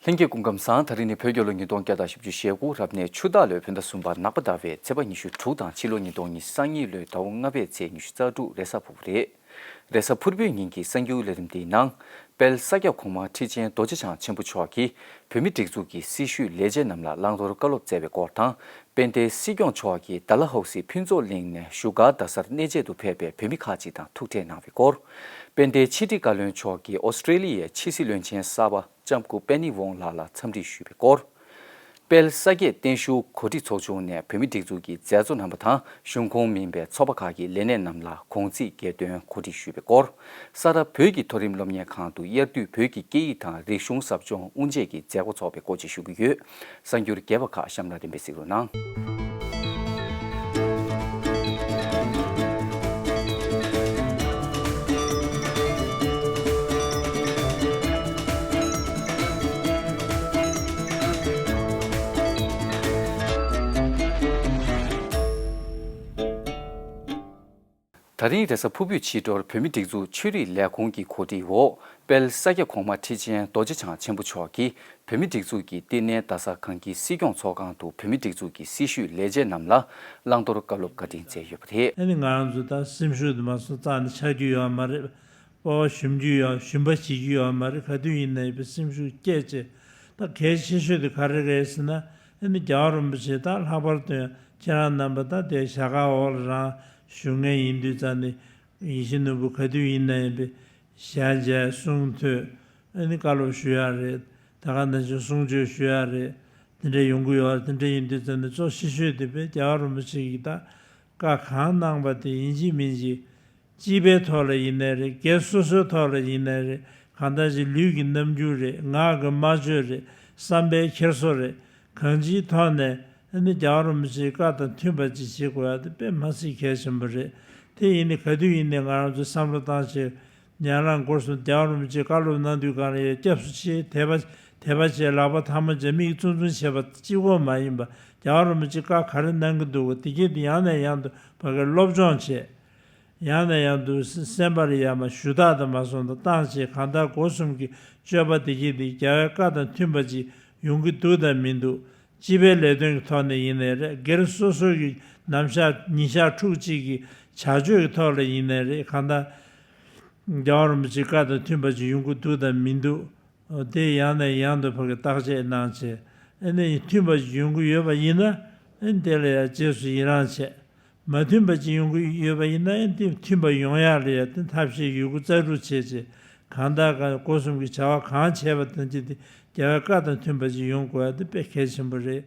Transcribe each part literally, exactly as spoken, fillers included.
ལྷན་རྒྱས་སྐུ་ཁམས་བཟང་། ད་རིང་ནི་བོད་རྒྱལ་ལོ་ཉིས་སྟོང་བརྒྱ་དང་བཞི་བཅུ་ཞེ་དགུ་རབ་གནས་ཆུ་སྟག་ལོའི་བོད་ཟླ་གསུམ་པ་ནག་པ་ཟླ་བའི་ཚེས་པ་ཉི་ཤུ་དྲུག་དང་ཕྱི་ལོ་ཉིས་སྟོང་ཉི་ཤུ་རྩ་དྲུག་རེས་གཟའ་ཕུར་བུ་རེད། རེས་གཟའ་ཕུར་བུ་རེད། རེས་གཟའ་ཕུར་བུའི་ཉིན་གྱི་གསར་འགྱུར་ལས་རིམ་འདིའི་ནང་། དཔལ་ས་སྐྱ་གོང་མ་ཁྲི་ཆེན་རྡོ་རྗེ་འཆང་ཆེན་པོ་མཆོག་གིས་བོད་མི་སྒྲིག་འཛུགས་ཀྱི་སྲི་ཞུའི་ལས་བྱེད་རྣམས་ལ་བླང་དོར་བཀའ་སློབ་སྩལ་བའི་སྐོར་དང་། དཔལ་ལྡན་སྲིད་སྐྱོང་མཆོག་གིས་ཌལ་ཧོ་སི་ཕུན་ཚོགས་གླིང་ནས་བཞུགས་སྒར་རྡ་སར་གནས་མཇལ་དུ་ཕེབས་པའི་བོད་མི་ཁག་ཅིག་དང་ཐུག་འཕྲད་གནང་བའི་སྐོར། དཔལ་ལྡན་ཕྱི་དྲིལ་བཀའ་བློན་མཆོག་གིས་ཨོ་སི་ཀྲེ་ལི་ཡའི་ཕྱི་སྲིད་བློན་ཆེན་གསར་པ་ལྕམ་སྐུ་པེ་ནི་ཝོང་ལགས་ལ་འཚམས་འདྲི་ཞུས་པའི་སྐོར། དཔལ་ས་སྐྱའི་བརྟན་བཞུགས་གོ་སྒྲིག་ཚོགས་ཆུང་ནས་བོད་མི་སྒྲིག་འཛུགས་ཀྱི་མཛད་གཙོ་རྣམ་པ་དང་གཞུང་ཁོངས་མིན་པའི་ཚོགས་པ་ཁག་གི་ལས་སྣེ་རྣམས་ལ་དགུང་ཚིགས་རྒྱལ་སྟོན་གོ་སྒྲིག་ཞུས་པའི་སྐོར། ས་རཱ་བོད་ཀྱི་མཐོ་རིམ་སློབ་གཉེར་ཁང་དུ་དབྱར་དུས་བོད་ཀྱི་སྐད་ཡིག་དང་རིག་གཞུང་ཟབ་སྦྱོང་དབུ་འབྱེད་ཀྱི་མཛད་སྒོ་འཚོགས་པའི་སྐོར་བཅས་ཞུ་གི་ཡོད། གསར་འགྱུར་རྒྱས་པ་ཁག་གཤམ་ལ་ལྡན་པའི་གཟིགས་རོགས་གནང་། ད་རིང་རེས་གཟའ་ཕུར་བུའི་ཕྱི་དྲོར་བོད་མི་སྒྲིག་འཛུགས་ཆོས་རིག་ལས་ཁུངས་ཀྱི་གོ་སྒྲིག་འོག་དཔལ་ས་སྐྱ་གོང་མ་ཁྲི་ཆེན་རྡོ་རྗེ་འཆང་ཆེན་པོ་མཆོག་གིས་བོད་མི་སྒྲིག་འཛུགས་ཀྱི་བསྟི་གནས་རྡ་ས་གངས་སྐྱིད་སྲིད་སྐྱོང་ཚོགས་ཁང་དུ་བོད་མི་སྒྲིག་འཛུགས་ཀྱི་སྲི་ཞུའི་ལས་བྱེད་རྣམས་ལ་བླང་དོར་བཀའ་སློབ་བཀའ་དྲིན་སྩལ་ཡོད་པ་རེད། ཨ་ནི་ང་རང་ཚོ་ད་སེམས་ཤུགས་དེ་མ་སོང་རྩ་ནས་ཆག་རྒྱུ་ཡོད་མ་རེད། སྤོབས་པ་ཞུམ་རྒྱུ་ཡོད། ཞུམ་པ་བྱེད་རྒྱུ་ཡོད་མ་རེད། ག་དུས་ཡིན་ན་ཡིན་པའི་སེམས་ཤུགས་བསྐྱེད་བྱས། ད་གལ་ཆེ་ཤོས་དེ་ག་རེ་རེད་ཟེར་ན། ཨ་ནི་རྒྱལ་བ་རིན་པོ་ཆེ་ད་ལྷག་པར་དུ་ཁྱེད་རང་རྣམ་པ་ད་དེ་ཞལ་ཁང་འོག་ལ་རང་བཞུགས་མཁན་ཡིན་དུས་ཙང་ནས། ཡིད་བཞིན་ནོར་བུ་ག་དུས་ཡིན་ན་ཡིན་པའི་ཞལ་མཇལ་གསུང་ཐོས། ཨ་ནི་བཀའ་སློབ་ཞུ་ཡག་རེད། ད་ག་ནང་བཞིན་གསུང་ཆོས་ཞུ་ཡག་རེད། དེ་འདྲ་ཡོང་གི་ཡོད། དེ་འདྲ་ཡིན་དུས་ཙང་ནས་གཙོ་ཆེ་ཤོས་དེ་དཔེ་རྒྱལ་བ་རིན་པོ་ཆེ་གིས་ད་བཀའ་གང་གནང་པ་དེ་ཡིན་གཅིག་མིན་གཅིག་སྤྱི་པའི་ཐོག་ལ་ཡིན་ནའི་རེད། སྒེར་སོ་སོའི་ཐོག་ལ་ཡིན་ནའི་རེད། གང་ལྟར་ཅིག་ལུས་ཀྱི་རྣམ་འགྱུར་རེད། ངག་གི་སྨྲ་བརྗོད་རེད། བསམ་པའི་འཁྱེར་སོ་རེད། གང་ཅིའི་ཐོག་ནས་ཨ་ནི་རྒྱལ་བ་རིན་པོ་ཆེའི་བཀའ་དང་མཐུན་པ་ཅིག་བྱེད་དགོས་ཡ་དེ་དཔེ་མ་སྲིད་གལ་ཆེན་པོ་རེད། དེ་ཡིན་ནའི་ག་དུས་ཡིན་ནའི་ང་རང་ཚོས་བསམ་བློ་བཏང་བྱས། ཉན་རང་སྒོ་གསུམ་རྒྱལ་བ་རིན་པོ་ཆེས་བཀའ་སློབ་གནང་དུས་གང་ལ་ཡ་སྐྱབས་སུ་མཆི། དད་པ་དད་པ་བྱས། ལག་པ་ཐལ་མོ་སྦྱར། མིག་བཙུམ་བཙུམ་བྱས་པ་གཅིག་པོ་མ་ཡིན་པ། རྒྱལ་བ་རིན་པོ་ཆེས་བཀའ་ག་རེ་གནང་གི་འདུག་ག་དེ་གྱད་དེ་ཡང་ནས་ཡང་དུ་ཕ་གིར་སློབ་སྦྱོང་བྱས། ཡང་ནས་ཡང་དུ་སེམས་པ་ལ་ཡ་མ་ཞུ་དག་དང་མ་སོང་དང་བཏང་བྱས། གང་ལྟར་སྒོ་གསུམ་གྱི་སྤྱོད་པ་དེ་གྱད་དེ་རྒྱལ་བའི་བཀའ་དང་མཐུན་པ་ཅིག་ཡོང་གི་འདུག་དང་མི་འདུག་སྤྱི་པའི་ལས་དོན་གྱི་ཐོག་ནས་ཡིན་ནའི་རེད། སྒེར་སོ་སོ་གི་ནམ་ཞག་ཉིན་ཞག་ཕྲུགས་གཅིག་གི་བྱ་སྤྱོད་ཀྱི་ཐོག་ལ་ཡིན་ནའི་རེད། གང་ལྟར་རྒྱལ་བ་རིན་པོ་ཆེའི་བཀའ་དང་མཐུན་པ་ཅིག་ཡོང་གི་འདུག་དང་མི་འདུག་དེ་ཡང་ནས་ཡང་དུ་ཕ་གི་བརྟག་དཔྱད་གནང་བྱས། ཨ་ནི་མཐུན་པ་ཅིག་ཡོང་གི་ཡོད་པ་ཡིན་ན། ཨ་ནི་དེ་ལ་ཡང་རྗེས་སུ་ཡི་རང་བྱས། མ་མཐུན་པ་ཅིག་ཡོང་གི་ཡོད་པ་ཡིན་ན། ཨ་ནི་དེ་མཐུན་པ་ཡོང་ཡག་ལ་ཡང་དེ་ཐབས་ཤེས་ཡོད་རྒུ་རྩལ་སྤྲུགས་བྱས་བྱས། གང་ལྟར་གང་སྒོ་གསུམ་གྱི་བྱ་བ་གང་བྱས་པ་དང་ཅི་དེ་རྒྱལ་བའི་བཀའ་དང་མཐུན་པ་ཅིག་ཡོང་དགོས་ཡ་དེ་དཔེ་གལ་ཆེན་པོ་རེད།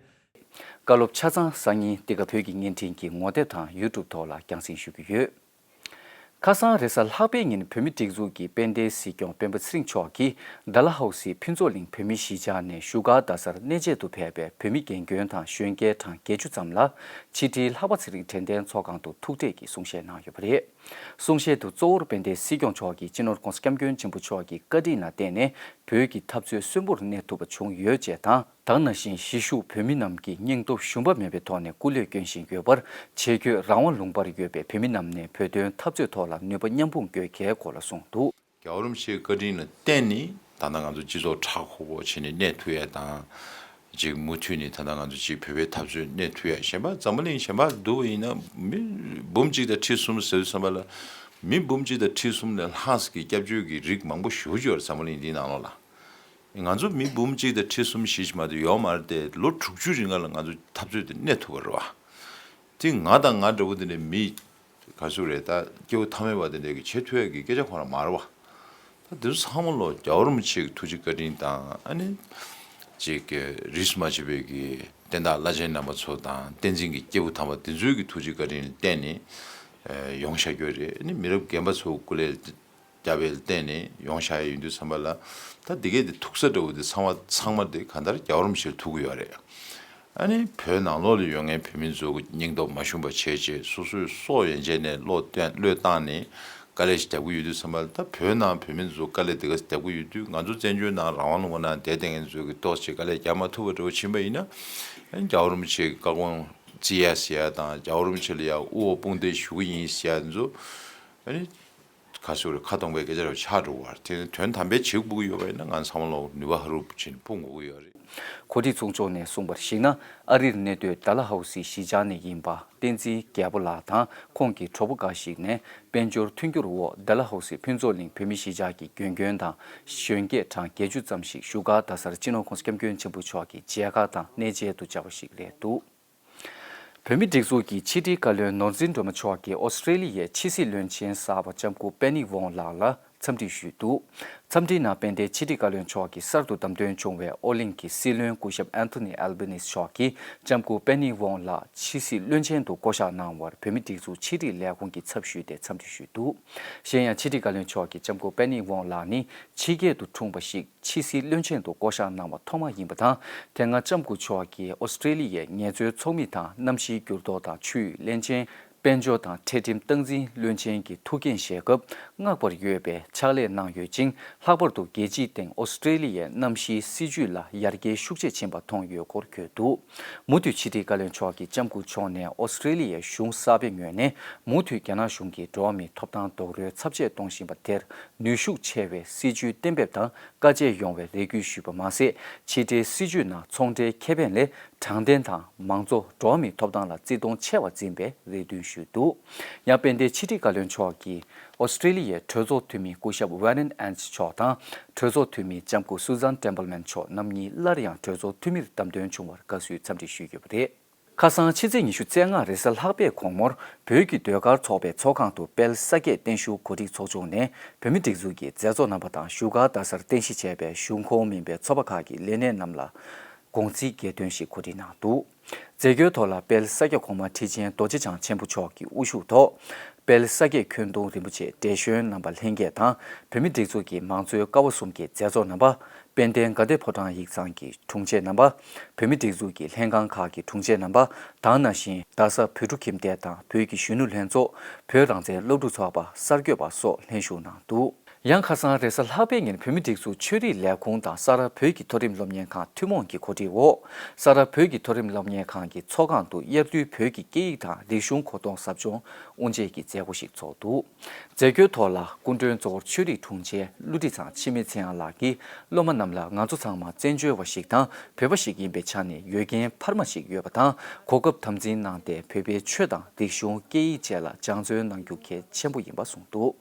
བཀའ་སློབ་ཆ་ཚང་གསར་རྙིང་འདི་ག་བོད་ཀྱི་བརྙན་འཕྲིན་གྱི་ངོ་དེབ་དང་ཡུ་ཊུབ་ཐོག་ལ་རྒྱང་སྲིང་ཞུ་གི་ཡོད། ཁ་སང་རེས་གཟའ་ལྷག་པའི་ཉིན་བོད་མི་སྒྲིག་འཛུགས་ཀྱི་དཔལ་ལྡན་སྲིད་སྐྱོང་སྤེན་པ་ཚེ་རིང་མཆོག་གིས་ཌལ་ཧོ་སི་ཕུན་ཚོགས་གླིང་བོད་མིའི་གཞིས་ཆགས་ནས་བཞུགས་སྒར་རྡ་སར་གནས་མཇལ་དུ་ཕེབས་པའི་བོད་མི་རྒན་རྒོན་དང་གཞོན་སྐྱེས་གྲངས་བརྒྱད་ཅུ་ཙམ་ལ་ཕྱི་དྲིལ་ལྷག་པ་ཚེ་རིང་དྲན་རྟེན་ཚོགས་ཁང་དུ་ཐུག་འཕྲད་ཀྱིས་གསུང་བཤད་གནང་ཡོད་པ་རེད། གསུང་བཤད་དུ་གཙོ་བོར་དཔལ་ལྡན་སྲིད་སྐྱོང་མཆོག་གིས་སྤྱི་ནོར་༸གོང་ས་༸སྐྱབས་མགོན་ཆེན་པོ་མཆོག་གི་བཀའ་དྲིན་ལ་བརྟེན་ནས་བོད་ཀྱི་འཐབ་རྩོད་གསོན་པོར་གནས་ཐུབ་པ་བྱུང་ཡོད་ཅེས་དང་། ད་ག་ནང་བཞིན་གཞིས་བཞུགས་བོད་མི་རྣམས་ཀྱི་སྙིང་སྟོབས་ཞུམ་པ་མེད་པའི་ཐོག་ནས་སྐུ་ལས་བསྐྱོན་བཞིན་ཡོད་པར། ཆེད་བསྐྱོད་རང་དབང་ལུང་པར་ཡོད་པའི་བོད་མི་རྣམས་ནས་བོད་དོན་འཐབ་རྩོད་ཐོག་ལ་ནུས་པ་མཉམ་སྤུངས་དགོས་གལ་སྐོར་ལ་གསུངས་འདུག། རྒྱལ་བ་རིན་པོ་ཆེའི་བཀའ་དྲིན་ལ་བརྟེན་ནས་ད་ལྟ་ང་ཚོ་སྤྱི་ཚོགས་ཧྲག་ཧྲུག་པོ་བྱས་ནས་གནས་ཐུབ་ཡ་དང་། ཅིག་མུ་མཐུད་ནས་ད་ལྟ་ང་ཚོ་ཅིག་བོད་པའི་འཐབ་རྩོད་གནས་ཐུབ་ཡ། གཞན་པ་འཛམ་བུ་གླིང་གཞན་པ་བསྡུར་བ་ཡིན་ན། མི་འབུམ་གཅིག་དང་ཁྲི་གསུམ་ཟེར་དུས་ཙམ་པ་ལ། མི་འབུམ་གཅིག་དང་ཁྲི་གསུམ་ལས་ལྷག་ཙམ་གྱི་སྐྱབས་བཅོལ་གྱི་རིགས་མང་པོ་ཞེ་པོ་ཅིག་ཡོད་རེད། འཛམ་བུ་གླིང་འདིའི་ནང་ལོགས་ལ། ང་ཚོ་མི་འབུམ་གཅིག་དང་ཁྲི་གསུམ་བཞི་ཞིག་མ་གཏོགས་ཡོད་མ་རེད་དེ། ལོ་དྲུག་ཅུ་རིང་ལ་ང་ཚོ་འཐབ་རྩོད་དེ་གནས་ཐུབ་པ་རེད་བ། དེ་ང་དང་ང་འདྲ་བོ་དེ་འདྲའི་མི་ག་ཚོད་རེད། ད་སྐྱེ་བོ་ཐ་མལ་པ་དེ་འདྲ་གིས་བྱེད་ཐུབ་ཡ་གི་སྐད་ཆ་ཁོ་རང་མ་རེད་བ། ད་དེ་ཚོ་ཚང་མ་ལོ་རྒྱལ་བ་རིན་པོ་ཆེ་གི་ཐུགས་རྗེ་བཀའ་དྲིན་དང་། ཨ་ནི་ཅིག་གི་རིས་སུ་མ་ཆད་པའི་གི་བསྟན་བདག་བླ་ཆེན་རྣམ་པ་ཚོ་དང་། བསྟན་འཛིན་གྱི་སྐྱེས་བུ་དམ་པ་དེ་ཚོའི་གི་ཐུགས་རྗེ་བཀའ་དྲིན་ལ་བརྟེན་ནས་ཡོང་བཞག་རྒྱུ་རེད། ཨ་ནི་མི་རབས་རྒན་པ་ཚོ་སྐུ་ལས་བརྒྱབ་པའི་བརྟེན་ནས་ཡོང་བཞག་ཡ་ཡིན་དུས་ཙམ་པ་ལ། ད་འདི་གའི་དེ་ཐུག་ས་འདྲ་བོ་དེ་ཚང་མ་ཚང་མ་དེ་གང་ལྟར་རྒྱལ་བ་རིན་པོ་ཆེར་ཐུག་གི་ཡོད་རེད། ཨ་ནི་བོད་ནང་ལོགས་ལ་ཡོད་མཁན་བོད་མི་ཚོ་སྙིང་སྟོབས་མ་ཞུམ་པ་བྱས་བྱས། སོ་སོའི་སྲོག་ཡན་ཆད་ནས་བློས་བཏང་བློས་བཏང་ནས་དཀའ་ལས་ཤིག་རྒྱབ་ཀྱི་ཡོད་དུས་ཙམ་པ་ལ། ད་བོད་ནང་བོད་མི་ཚོ་དཀའ་ལས་དེ་ག་རྒྱབ་ཀྱི་ཡོད་དུས། ང་ཚོ་བཙན་བྱོལ་ནང་རང་དབང་ལུང་པ་ནང་བསྡད་བསྡད་མཁན་ཚོ་གིས་ཏོག་ཙམ་དཀའ་ལས་རྒྱག་མ་ཐུབ་པ་འདྲ་བོ་ཕྱིན་པ་ཡིན་ན། ཨ་ནི་རྒྱལ་བ་རིན་པོ་ཆེ་གི་བཀའ་དགོངས་བརྩི་ཡ་ཟེར་ཡ་དང་། རྒྱལ་བ་རིན་པོ་ཆེ་ལ་ཡ་དབུ་འོག་དཔུང་འདེགས་ཞུ་གི་ཡིན་ཟེར་ཡ་དེ་ཚོ། ཨ་ནི། ཁ་སུ་རེ་ཁ་གཏོང་པའི་སྐད་ཆ་རེ་ཆགས་འགྲོ་བར་དེ་ནི་དོན་དམ་པའི་བྱེད་དགོས་ཀྱི་ཡོད་པ་ཡིན་ན་ང་ཚང་མ་ལོ་ནུས་པ་ཧ་རུ་ཕྱིན་ཕུང་དགོས་ཀྱི་ཡོད་རེད། གོ་སྒྲིག་ཚོགས་ཆུང་ནས་གསུངས་པར་གཞིགས་ན། ཨ་རིར་གནས་སྡོད་ཌལ་ཧའུ་སིའི་གཞིས་ཆགས་ནས་ཡིན་པ་བསྟན་འཛིན་རྒྱལ་པོ་ལགས་དང་ཁོང་གི་གྲོགས་པོ་འགའ་ཞིག་ནས་དཔལ་འབྱོར་མཐུན་འགྱུར་འོག་ཌལ་ཧའུ་སི་ཕུན་ཚོགས་གླིང་བོད་མི་གཞིས་ཆགས་ཀྱི་རྒན་རྒོན་དང་གཞོན་སྐྱེས་གྲངས་བརྒྱད་ཅུ་ཙམ་ཞིག་བཞུགས་སྒར་རྡ་སར་སྤྱི་ནོར་༸གོང་ས་༸སྐྱབས་མགོན་ཆེན་པོ་མཆོག་གི་མཇལ་ཁ་དང་གནས་མཇལ་དུ་བཅར་བ་ཞིག་རེད་འདུག་བོད་མིའི་སྒྲིག་འཛུགས་ཀྱི་ཕྱི་དྲིལ་བཀའ་བློན་ནོར་འཛིན་སྒྲོལ་མ་མཆོག་གིས་ཨོ་སི་ཀྲེ་ལི་ཡའི་ཕྱི་སྲིད་བློན་ཆེན་གསར་པ་ལྕམ་སྐུ་པེ་ནི་ཝོང་ལགས་ལ་འཚམས་འདྲི་ཞུས་འདུག་འཚམས་འདྲིའི་ནང་དཔལ་ལྡན་ཕྱི་དྲིལ་བཀའ་བློན་མཆོག་གིས་གསར་དུ་བདམས་ཐོན་བྱུང་བའི་ཨོ་གླིང་གི་སྲིད་བློན་སྐུ་ཞབས་ཨན་ཐོ་ནི་ཨལ་བྷི་ནིས་མཆོག་གིས་ལྕམ་སྐུ་པེ་ནི་ཝོང་ལགས་ཕྱི་སྲིད་བློན་ཆེན་དུ་བསྐོ་གཞག་གནང་བར་བོད་མིའི་སྒྲིག་འཛུགས་ཕྱི་དྲིལ་ལས་ཁུངས་ཀྱི་ཚབ་ཞུས་ཏེ་འཚམས་འདྲི་ཞུས་འདུག་གཞན་ཡང་ཕྱི་དྲིལ་བཀའ་བློན་མཆོག་གིས་ལྕམ་སྐུ་པེ་ནི་ཝོང་ལགས་ནི་ཕྱི་རྒྱལ་དུ་འཁྲུངས་པ་ཞིག་ཕྱི་སྲིད་བློན་ཆེན་དུ་བསྐོ་གཞག་གནང་བ་ཐོག་མ་ཡིན་པ་དང་། དེ་སྔ་ལྕམ་སྐུ་མཆོག་གིས་ཨོ་སི་ཀྲེ་ལི་ཡའི་ངལ་རྩོལ་ཚོགས་མི་དང་གནམ་གཤིས་འགྱུར་ལྡོག་དང་ཆུ་ཡུར་བློན་ཆེན། དཔལ་འབྱོར་དང་འཕྲལ་ཁྲིམས་སྟངས་འཛིན་བློན་ཆེན་གྱི་ཐུགས་འགན་བཞེས་སྐབས་བསྔགས་པར་འོས་པའི་ཕྱག་ལས་གནང་ཡོད་ཅིང་། ལྷག་པར་དུ་རྒྱལ་སྤྱིའི་སྟེང་ཨོ་སི་ཀྲེ་ལི་ཡའི་གནམ་གཤིས་སྲིད་ཇུས་ལ་ཡར་རྒྱས་ཤུགས་ཆེ་ཕྱིན་པ་མཐོང་ཡོད་སྐོར་བཀོད་འདུག་མུ་མཐུད་ཕྱི་དྲིལ་བཀའ་བློན་མཆོག་གིས་ལྕམ་སྐུ་མཆོག་ནས་ཨོ་སི་ཀྲེ་ལི་ཡའི་གཞུང་གསར་པའི་ངོས་ནས་མུ་མཐུད་རྒྱ་ནག་གཞུང་གིས་འགྲོ་བ་མིའི་ཐོབ་ཐང་རྡོག་རོལ་ཚབས་ཆེ་གཏོང་བཞིན་པ་དེར། ནུས་ཤུགས་ཆེ་བའི་སྲིད་ཇུས་གཏན་འབེབས་དང་དཀའ་སྤྱད་ཡོང་བའི་རེ་སྐུལ་ཞུས་པ་མ་ཟད། ཕྱི་འབྲེལ་སྲིད་ཇུས་ནང་ཚོང་འབྲེལ་ཁེ་ཕན་ལས་དྲང་བདེན་དང་མང་གཙོ་འགྲོ་བ་མིའི་ཐོབ་ཐང་ལ་བརྩི་མཐོང་ཆེ་བ་འཛིན་པའི་རེ་འདུན་ཞུས་འདུག་ཡང་དཔལ་ལྡན་ཕྱི་དྲིལ་བཀའ་བློན་མཆོག་གིས་ཨོ་སི་ཀྲེ་ལི་ཡའི་གྲོས་ཚོགས་འཐུས་མི་སྐུ་ཞབས་ཝེ་ནན་ཨན་མཆོག་དང་གྲོས་ཚོགས་འཐུས་མི་ལྕམ་སྐུ་སུ་ཛན་ཏེམ་པལ་མན་མཆོག་རྣམ་གཉིས་སླར་ཡང་གྲོས་ཚོགས་འཐུས་མིར་བདམས་ཐོན་བྱུང་བར་དགའ་བསུའི་འཚམས་འདྲི་ཞུས་ཡོད་པ་རེད། ཁ་སང་ཕྱི་ཚེས་ཉི་ཤུ་རྩ་ལྔ་རེས་གཟའ་ལྷག་པའི་དགོང་མོར་བོད་ཀྱི་ཟློས་གར་ཚོགས་པའི་ཚོགས་ཁང་དུ་དཔལ་ས་སྐྱའི་བརྟན་བཞུགས་གོ་སྒྲིག་ཚོགས་ཆུང་ནས་བོད་མིའི་སྒྲིག་འཛུགས་ཀྱི་མཛད་གཙོ་རྣམ་པ་དང་བཞུགས་སྒར་རྡ་སར་རྟེན་གཞི་བྱས་པའི་གཞུང་ཁོངས་མིན་པའི་ཚོགས་པ་ཁག་གི་ལས་སྣེ་རྣམས་ལ་དགོངས་ཚིག་གྱེར་འདོན་ཞིག་གོ་སྒྲིག་གནང་འདུག་མཛད་སྒོའི་ཐོག་ལ་དཔལ་ས་སྐྱ་གོང་མ་ཁྲི་ཆེན་རྡོ་རྗེ་འཆང་ཆེན་པོ་མཆོག་གི་དབུ་བཞུགས་ཐོག་དཔལ་ས་སྐྱའི་ཁྱོན་བསྡོམས་རིན་པོ་ཆེ་བགྲེས་གཞོན་རྣམ་པ་ལྷན་རྒྱས་དང་བོད་མིའི་སྒྲིག་འཛུགས་ཀྱི་མང་གཙོའི་ཀ་བ་གསུམ་གྱི་མཛད་གཙོ་རྣམ་པ། དཔལ་ལྡན་དགའ་ལྡན་ཕོ་བྲང་ཡིག་ཚང་གི་དྲུང་ཆེ་རྣམ་པ། བོད་མིའི་སྒྲིག་འཛུགས་ཀྱི་ལྷན་ཁང་ཁག་གི་དྲུང་ཆེ་རྣམ་པ་དང་ནང་བཞིན་རྡ་ས་བོད་ཕྲུག་ཁྱིམ་སྡེ་དང་བོད་ཀྱི་གཞོན་ནུ་ལྷན་ཚོགས། བོད་རང་བཙན་སློབ་ཕྲུག་ཚོགས་པ་གསར་འགོད་པ་སོགས་ལྷན་ཞུགས་གནང་འདུག་ཡང་ཁ་སང་རེས་གཟའ་ལྷག་པའི་ཉིན་བོད་མིའི་སྒྲིག་འཛུགས་ཆོས་རིག་ལས་ཁུངས་དང་ས་རཱ་བོད་ཀྱི་མཐོ་རིམ་སློབ་གཉེར་ཁང་ཐུན་མོང་གི་གོ་སྒྲིག་འོག་ས་རཱ་བོད་ཀྱི་མཐོ་རིམ་སློབ་གཉེར་ཁང་གི་ཚོགས་ཁང་དུ་དབྱར་དུས་བོད་ཀྱི་སྐད་ཡིག་དང་རིག་གཞུང་གོ་རྟོགས་ཟབ་སྦྱོང་དབུ་འབྱེད་ཀྱི་མཛད་སྒོ་ཞིག་ཚོགས་འདུག་མཛད་སྒོའི་ཐོག་ལ་སྐུ་མགྲོན་གཙོ་བོར་ཆོས་རིག་དྲུང་ཆེ་ཀླུ་ཁྲི་ཚང་འཆི་མེད་ཚེ་དབང་ལགས་ཀྱིས་སློབ་མ་རྣམས་ལ་ང་ཚོ་ཚང་མ་བཙན་བྱོལ་བ་ཞིག་དང་བོད་པ་ཞིག་ཡིན་པའི་ཆ་ནས་ཡོད་མཁན་འཕར་མ་ཞིག་ཡོད་པ་དང་གོ་སྐབས་དམ་འཛིན་གནང་སྟེ་བོད་པའི་ཆོས་དང་རིག་གཞུང་སྐད་ཡིག་བཅས་ལ་སྦྱང་བརྩོན་གནང་རྒྱུ་གལ་ཆེན་པོ་ཡིན་པ་གསུངས་འདུག་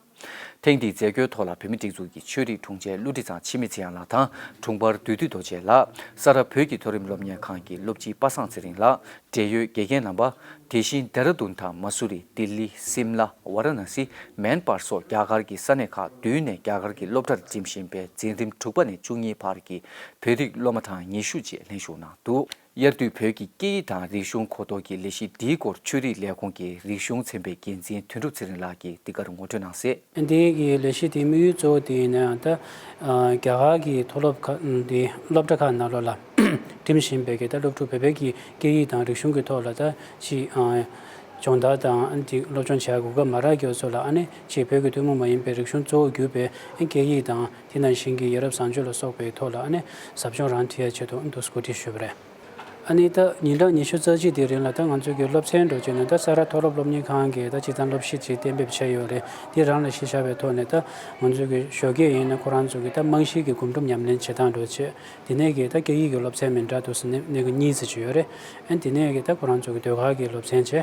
ཐེངས་འདིའི་མཛད་སྒོའི་ཐོག་ལ་བོད་མིའི་སྒྲིག་འཛུགས་ཀྱི་ཆོས་རིག་དྲུང་ཆེ་ཀླུ་ཁྲི་ཚང་འཆི་མེད་ཚེ་དབང་ལགས་དང་དྲུང་འཕར་བདུད་འདུལ་རྡོ་རྗེ་ལགས། ས་རཱ་བོད་ཀྱི་མཐོ་རིམ་སློབ་གཉེར་ཁང་གི་སློབ་སྤྱི་པ་སངས་ཚེ་རིང་ལགས། འབྲེལ་ཡོད་དགེ་རྒན་རྣམ་པ། དེ་བཞིན་ལྡེ་ར་ལྡུན་དང་མ་སུ་རི། ལྡི་ལི། སིམ་ལ། ཝཱ་ར་ཎ་སི། མན་པར་སོགས་རྒྱ་གར་གྱི་ས་གནས་ཁག་བདུན་ནས་རྒྱ་གར་གྱི་སློབ་གྲྭར་འགྲིམ་བཞིན་པའི་འཛིན་རིམ་དྲུག་པ་ནས་བཅུ་གཉིས་བར་གྱི་བོད་རིགས་སློབ་མ་གྲངས་ཉི་ཤུ་བཅས་ལྷན་ཞུགས་གནང་འདུག་དབྱར་དུས་བོད་ཀྱི་སྐད་ཡིག་དང་རིག་གཞུང་གོ་རྟོགས་ཀྱི་ལས་གཞི་འདིའི་སྐོར་ཆོས་རིག་ལས་ཁུངས་ཀྱི་རིག་གཞུང་ཚན་པའི་འགན་འཛིན་དོན་གྲུབ་ཚེ་རིང་ལགས་ཀྱིས་འདི་གར་ངོ་སྤྲོད་གནང་གསལ། འདི་གི་ལས་གཞི་དེའི་དམིགས་ཡུལ་གཙོ་བོ་དེ་ཡིན་ན་ཡང་ད་རྒྱ་གར་གྱི་མཐོ་སློབ་ཁག་འདི་སློབ་གྲྭ་ཁག་ནང་ལོགས་ལ་འགྲིམ་བཞིན་པའི་གི་ད་སློབ་ཕྲུག་བོད་པའི་གི་སྐད་ཡིག་དང་རིག་གཞུང་གི་ཐོག་ལ་ད་ཅིག་སྦྱོང་བརྡར་དང་འདི་སློབ་སྦྱོང་བྱེད་ཡ་གོ་སྐབས་མ་རག་རྒྱུ་ཚོ་ལ་ཨ་ནི་ཅིག་བོད་ཀྱི་ཐུན་མོང་མ་ཡིན་པའི་རིག་གཞུང་གཙོ་བོ་གྱུར་པའི་སྐད་ཡིག་དང་དེ་ནང་བཞིན་གྱི་ཡ་རབས་བཟང་སྤྱོད་ལ་སོགས་པའི་ཐོག་ལ་ཨ་ནི་ཟབ་སྦྱོང་རང་འཁྲིད་ཡ་ཆེད་དུ་འདུག་སེ་གོ་སྒྲིག་ཞུས་པ་རེད། ཨ་ནི་ད་ཉིན་གྲངས་ཉི་ཤུ་རྩ་གཅིག་དེའི་རིང་ལ་ད་ང་ཚོའི་གི་སློབ་ཚན་འགྲོ་བྱས་ནས་ད་ས་རཱ་མཐོ་སློབ་སློབ་གཉེར་ཁང་གིས་ད་སྤྱིར་བཏང་སློབ་གཞི་ཅིག་གཏན་འབེབས་བྱས་ཡོད་རེད། དེ་རང་ལ་གཞི་བཞག་པའི་ཐོག་ནས་ད་ང་ཚོའི་གི་ཞོགས་ཀས་ཡིན་ན་ཁོ་རང་ཚོ་གི་ད་རྨང་གཞིའི་གི་སྒོམ་སྒྲུབ་ཉམས་ལེན་བྱེད་སྟངས་འགྲོ་བྱས། དེ་ནས་གི་ད་སྐད་ཡིག་གི་སློབ་ཚན་མི་འདྲ་འདུག་སེ་གནས་གནས་གི་གཉིས་ཙམ་ཅིག་ཡོད་རེད། ཨ་ནི་དེ་ནས་གི་ད་ཁོ་རང་ཚོ་གི་ཟློས་གར་གི་སློབ་ཚན་བྱས།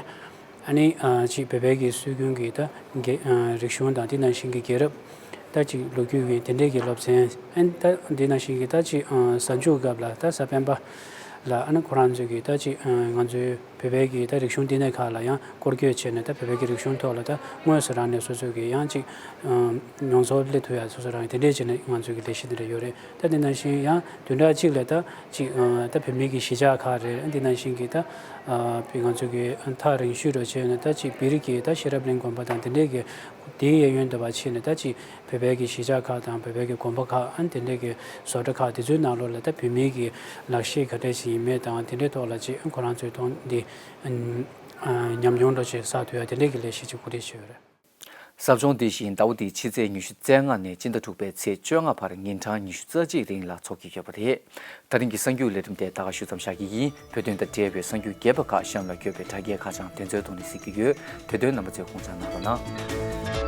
ཨ་ནི་ཨ་ཅིག་བོད་པའི་གི་སྲོལ་རྒྱུན་གྱི་ད་གི་ཨ་རིག་གཞུང་དང་དེ་ནང་བཞིན་གྱི་རྒྱལ་རབས་ད་ཅིག་ལོ་རྒྱུས་ཀྱི་དེ་འདྲའི་གི་སློབ་ཚན། ཨ་ནི་ད་དེ་ནང་བཞིན་གྱི་ད་ཅིག་ཨ་གཟའ་མཇུག་སྐབས་ལ་ད་གཟའ་སྤེན་པ་ལ་ཨ་ནི་ཁོ་རང་ཚོའི་གི་ད་ཅིག་ཨ་ང་ཚོའི་བོད་པའི་གི་ད་རིག་གཞུང་བསྟི་གནས་ཁག་ལ་ཡང་སྐོར་སྐྱོད་བྱས་ནས་ད་བོད་པའི་གི་རིག་གཞུང་ཐོག་ལ་ད་དངོས་སུ་རང་ནས་སོ་སོའི་གི་ཡང་ཅིག་ཨ་མྱོང་ཚོར་སླེབས་ཐུབ་ཡ་སོ་སོ་རང་གི་དེ་འདྲའི་བྱས་ནས་ང་ཚོའི་གི་ལས་གཞི་དེ་འདྲ་ཡོད་རེད། ད་དེ་ནང་བཞིན་ཡང་བདུན་ཕྲག་གཅིག་ལ་ད་ཅིག་ཨ་ད་བོད་མིའི་གི་གཞིས་ཆགས་ཁག་རེད། དེ་ནང་བཞིན་གྱི་ད་ཨ་བི་ང་ཚོ་གི་ཐག་རིང་ཤོས་འགྲོ་བྱས་ན་ད་ཅིག་བིར་གྱི་ད་ཤེས་རབ་གླིང་དགོན་པ་དང་དེ་འདྲས་ཀྱི་དེའི་གཡས་གཡོན་དུ་བ་ཕྱིན་ནས་ད་ཅིག་བོད་པའི་གི་གཞིས་ཆགས་ཁག་དང་བོད་པའི་གི་དགོན་པ་ཁག་ཨ་དེ་འདྲས་ཀྱི་བཟོ་གྲྭ་ཁག་དེ་ཚོའི་ནང་ལོགས་ལ་ད་བོད་མིའི་གི་ལག་ཤེས་ག་འདྲས་ཞིག་ཡིན་མེད་དང་དེ་འདྲས་ཐོག་ལ་ཅིག་ཁོ་རང་ཚོའི་ཐོག་འདི་ཉམས་མྱོང་འདྲ་ཅིག་བསགས་ཐུབ་ཡ་དེ་འདྲས་ཀྱི་ལས་གཞི་ཅིག་གོ་སྒྲིག་བྱས་ཡོད་རེད། ཟབ་སྦྱོང་འདི་བཞིན་ཟླ་བ་འདིའི་ཕྱི་ཚེས་ཉི་ཤུ་རྩ་ལྔ་ནས་སྤྱི་ཟླ་དྲུག་པའི་ཚེས་བཅོ་ལྔ་བར་ཉིན་གྲངས་ཉི་ཤུ་རྩ་གཅིག་རིང་ལ་འཚོགས་ཀྱི་ཡོད་པ་རེད། ད་རིང་གི་གསར་འགྱུར་ལས་རིམ་དེ་ད་ག་ཞུ་མཚམས་བཞག་གི་ཡིན། བོད་དོན་དང་འབྲེལ་བའི་གསར་འགྱུར་རྒྱས་པ་ཁག་གཤམ་ལ་འཁོད་པའི་དྲ་རྒྱའི་ཁ་བྱང་དེ་ཚོའི་ཐོག་ནས་གཟིགས་ཀྱི་ཡོད། དེ་དོན་རྣམ་པ་ཚོས་དགོངས་འཇགས་གནང་རོགས་གནང་།